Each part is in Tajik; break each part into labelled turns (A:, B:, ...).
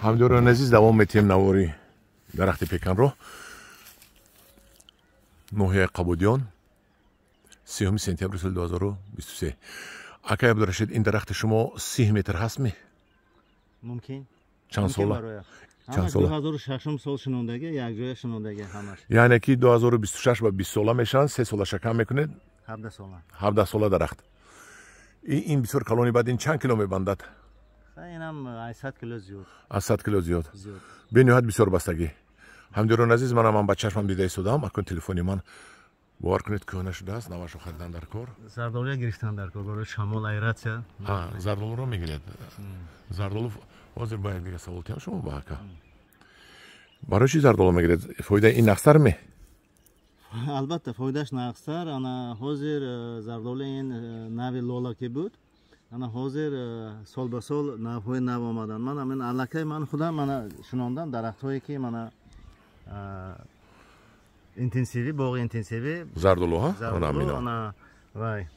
A: Ҳамдиёрони азиз, давом метиҳем навори дарахти пеканро. Ноҳияи Қабудиён, 3 сентябри соли 2023. Акай Абдурашид, ин дарахти шумо 30 метр ҳастми?
B: Мумкин.
A: Чанд сола? Чанд сола?
B: 2006 сол шинондаги, якҷоя шинондаги ҳамаш.
A: Яъне ки 2026 ба 20 сола мешаванд, 3 солаша кам мекунед?
B: 17 сола.
A: 17 сола дарахт. Ин бисёр калони, баъд ин чанд кило мебандад?
B: Инам аз 100 кило зиёд.
A: Аз 100 кило зиёд. Бениҳоят бисёр бастагӣ. Ҳамдиёрони азиз, манам ман ба чашмам дида истодам. Акун телефони ман, бовар кунед, кӯҳна шудааст, навашо харидан дар кор.
B: Зардолуя гирифтан дар кор барои шамол, аэратсия.
A: Зардолуро мегиред. Зардолу ҳозир ба як дига савол тиҳам шумо ба ака. Барои чӣ зардолу мегиред? Фоидаи ин нақстар ме?
B: Албатта, фоидааш нақстар. Ана ҳозир зардолу ин нави лола ки буд, ана ҳозир сол ба сол навҳои нав омаданд. Ман ҳамин аллакай ман худам мана шинондам дарахтҳое ки мана интенсивӣ, боғи интенсивӣ
A: зардолу, ҳа?
B: Зардолу, ана вай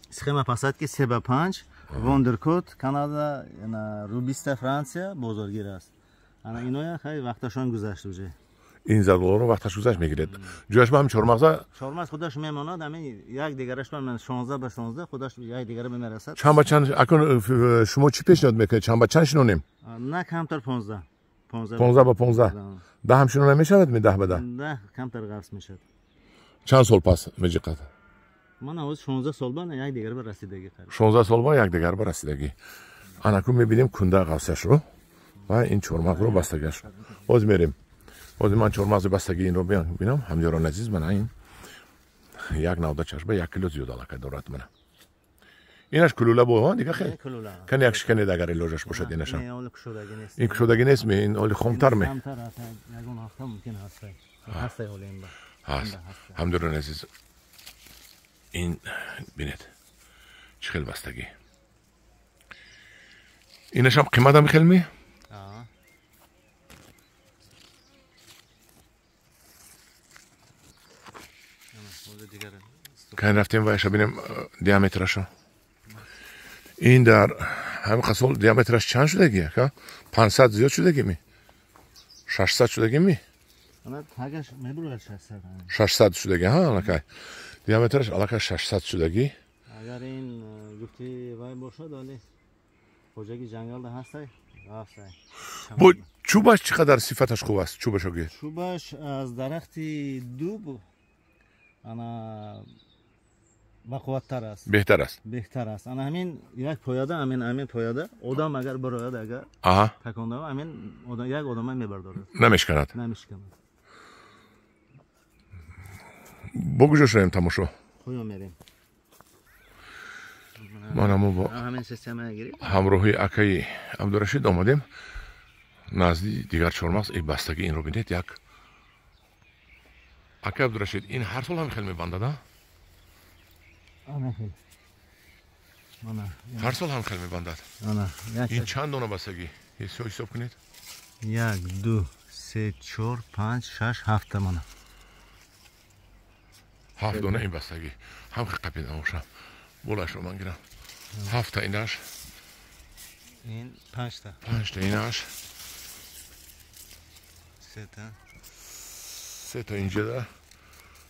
B: схема посадки 3 ба 5, Вондеркот Канада, ана Рубиста Франсия бозоргир аст. Ана иноя хай вақташон гузашт уже.
A: Ин зардолуро вақташ гузашт мегиред. Ҷояш ба ҳам чормағза?
B: Чормағз худаш мемонад, ҳамин як дигараш ба 16 ба 16 худаш як дигара мерасад.
A: Чанд ба чанд? Акун шумо чӣ пешниҳод мекунед? Чанд ба чанд шинонем?
B: На камтар 15.
A: 15 ба 15. 10 ҳам шинона мешавад ми 10 ба 10?
B: 10 камтар ғафс мешавад.
A: Чанд сол пас меҷиқад?
B: Ман ҳозир 16 сол ба як дигар ба расидагӣ.
A: 16 сол ба як дигар ба расидагӣ. Анакун мебинем кунда ғафсашро ва ин чормағзро бастагиаш. Ҳозир мерем. Ҳозир ман чормағзи бастагии инро бинам. Ҳамдиёрони азиз, мана ин як навда чашма 1 кило зиёд аллакай дорад мана. Инаш кулула бо, дига хел. Кани як шиканед агар илоҷаш бошад инашам. Ин кушодагӣ нест ме, ин оли хомтар ме. Ҳаст. Ҳамдиёрони азиз, ин бинед чӣ хел бастагӣ. Инашам қиматам хел ме? Кайн рафтем вайша бинем диаметрашо. Ин дар ҳамин қасол диаметраш чанд шудагӣ ака? 500 зиёд шудагӣ ми? 600 шудагӣ ми? 600 шудагӣ, ҳа, аллакай. Диаметраш аллакай 600 шудагӣ.
B: Агар ин гуфти вай бошад, вале хоҷаги ҷангалда ҳастай, ғафсай.
A: Бо чӯбаш чӣ қадар сифаташ хуб аст? Чӯбашо гӯед.
B: Чӯбаш аз дарахти дуб ана бақувваттар аст.
A: Беҳтар аст.
B: Беҳтар аст. Ана ҳамин як пояда, ҳамин пояда одам агар барояд, агар таконда, ҳамин як одама мебардорад.
A: Намешканад.
B: Намешканад.
A: Бо куҷо шавем тамошо?
B: Куҷо мерем?
A: Мана мо бо ҳамроҳи акаи Абдурашид омадем назди дигар чормағз. И бастагӣ инро бинед як. Акаи Абдурашид, ин ҳар сол ҳам хел мебандад, а? Ҳар сол ҳам хел мебандад. Ин чанд дона бастагӣ? Ҳисоб кунед.
B: 1, 2, 3, 4, 5, 6, 7 мана.
A: 7 дона ин бастагӣ. Ҳам хел қапида бошам. Болашро ман гирам. 7 та инаш.
B: Ин 5 та.
A: 5 та инаш.
B: 3 та.
A: 3 та инҷа.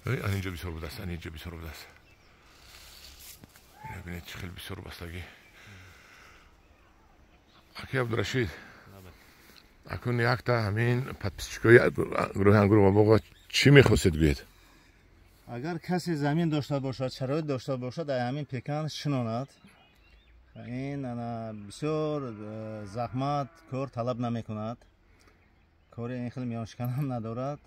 A: Ан инҷа бисёр будааст, ан инҷа бисёр будааст. Ина бинед чӣ хел бисёр бастагӣ. Акай Абдурашид, акун якта ҳамин подписчикои гурӯҳи ангур ва боға чӣ мехостед гӯед?
B: Агар касе замин дошта бошад, шароит дошта бошад, дар ҳамин пекан шинонад. Ин ана бисёр заҳмат, кор талаб намекунад. Кори ин хел миёншиканам надорад.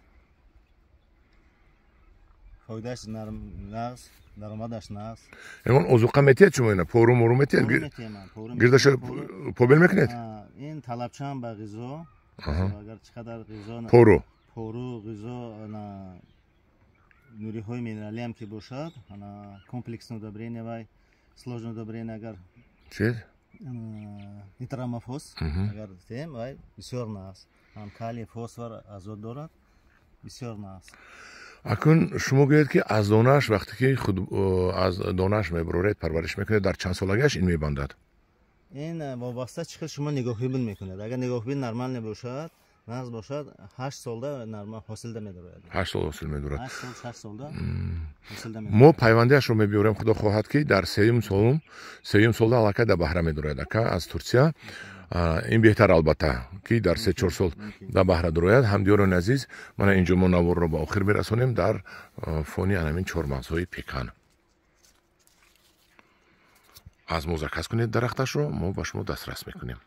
B: Фоидааш нағз, даромадаш нағз.
A: Ягон озуқа метиҳед шумо ина? Пору мору метиҳед? Гирдаша побел мекунед?
B: Ин талабчаам ба ғизо. Агар чӣ қадар ғизо,
A: пору,
B: пору, ғизо, ана нуриҳои минералиам ки бошад, ана комплексное удобрение вай, сложное удобрение агар
A: чӣ?
B: Нитрамофос агар тем вай бисёр нағз. Ҳам калий, фосфор, азот дорад, бисёр нағз.
A: Акун шумо гӯед ки аз донаш вақте ки худ аз донаш мебароред, парвариш мекунед, дар чанд солагиаш ин мебандад?
B: Ин вобаста чӣ хел шумо нигоҳбин мекунед. Агар нигоҳбин нормал набошад, нағз бошад, 8 солда нормал ҳосилда медорад.
A: 8 сол ҳосил медорад.
B: 8 сол, 6 солда ҳосилда медорад.
A: Мо пайвандиашро мебиёрем, худо хоҳад, ки дар сеюм солда аллакай дар баҳра медорад ака аз Турсия. Ин беҳтар, албатта, ки дар 3-4 сол дар баҳра дурояд. Ҳамдиёрони азиз, мана инҷо мо наворро ба охир мерасонем дар фони анамин чормағзҳои пекан. Аз мо заказ кунед дарахташро, мо ба шумо дастрас мекунем.